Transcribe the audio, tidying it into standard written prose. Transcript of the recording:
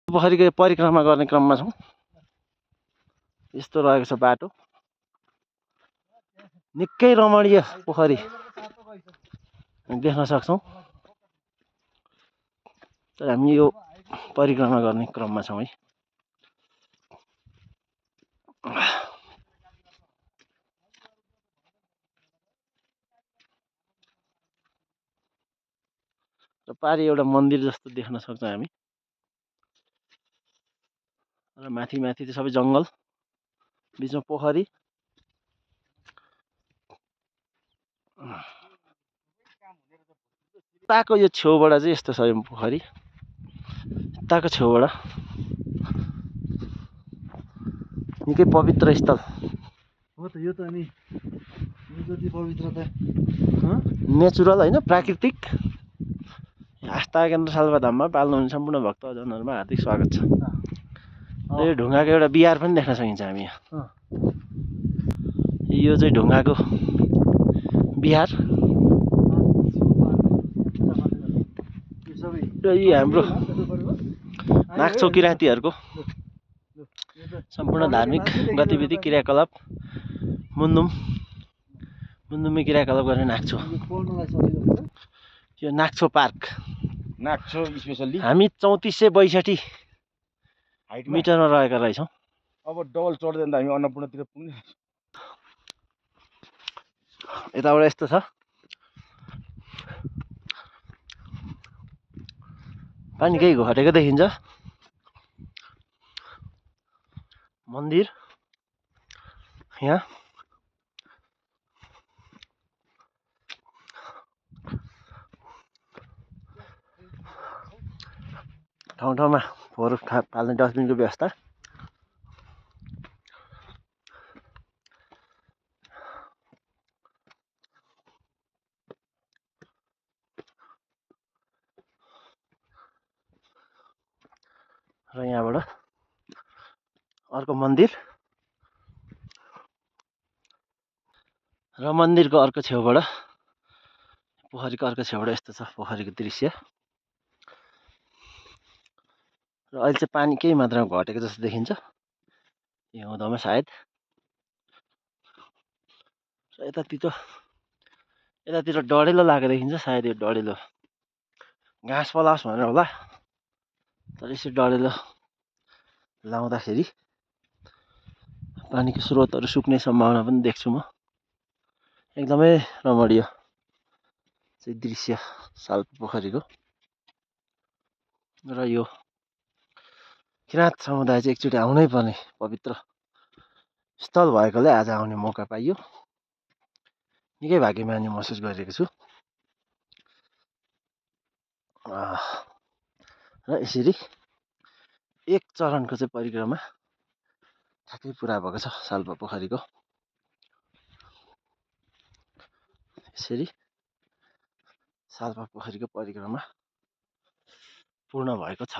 पोखरीको परिक्रमा गर्ने क्रममा छौँ। यस्तो रहेको छ बाटो, निकै रमणीय पोखरी देख्न सक्छौँ। तर हामी यो परिक्रमा गर्ने क्रममा छौँ है। र पारि एउटा मन्दिर जस्तो देख्न सक्छौँ हामी। र माथि माथि चाहिँ सबै जङ्गल, बिचमा पोखरी। ताको यो छेउबाट चाहिँ यस्तो छ यो पोखरी, ताको छेउबाट निकै पवित्र स्थल हो त। यो त अनि यो जति पवित्रता नेचुरल होइन, प्राकृतिक। आस्था केन्द्र साल्पाधाममा पाल्नुहुने सम्पूर्ण भक्तजनहरूमा हार्दिक स्वागत छ। र यो ढुङ्गाको एउटा बिहार पनि देख्न सकिन्छ हामी यहाँ। यो चाहिँ ढुङ्गाको बिहार र यी हाम्रो नाक्छौ किराँतीहरूको सम्पूर्ण धार्मिक गतिविधि क्रियाकलाप मुन्दुमी क्रियाकलाप गर्ने नाक्छौ। यो नाक्छौ पार्क, नाक्छौ स्पेसल्ली हामी 3462 मिटरमा रहेका रहेछौँ। अब डबल चढ्दै त हामी अन्नपूर्णतिर पुग्ने। यताबाट यस्तो छ, पानी केही घटेको देखिन्छ। मन्दिर यहाँ ठाउँ ठाउँमा फोहोर फाल्ने डस्टबिनको व्यवस्था। र यहाँबाट अर्को मन्दिर, र मन्दिरको अर्को छेउबाट पोखरीको अर्को छेउबाट यस्तो छ पोखरीको दृश्य। र अहिले चाहिँ पानी केही मात्रामा घटेको जस्तो देखिन्छ हिउँदोमा सायद। र यतातिर डढेलो लागेको देखिन्छ, सायद यो डढेलो घाँस पलाओस् भनेर होला। तर यसरी डढेलो लाउँदाखेरि पानीको स्रोतहरू सुक्ने सम्भावना पनि देख्छु म। एकदमै रमणीय चाहिँ दृश्य साल्पा पोखरीको। र यो किराँत समुदाय चाहिँ एकचोटि आउनै पर्ने पवित्र स्थल भएकोले आज आउने मौका पाइयो। निकै भाग्यमानी महसुस गरिरहेको छु। र यसरी एक चरणको चाहिँ परिक्रमा ठ्याक्कै पुरा भएको छ साल्पा पोखरीको। यसरी साल्पा पोखरीको परिक्रमा पूर्ण भएको छ।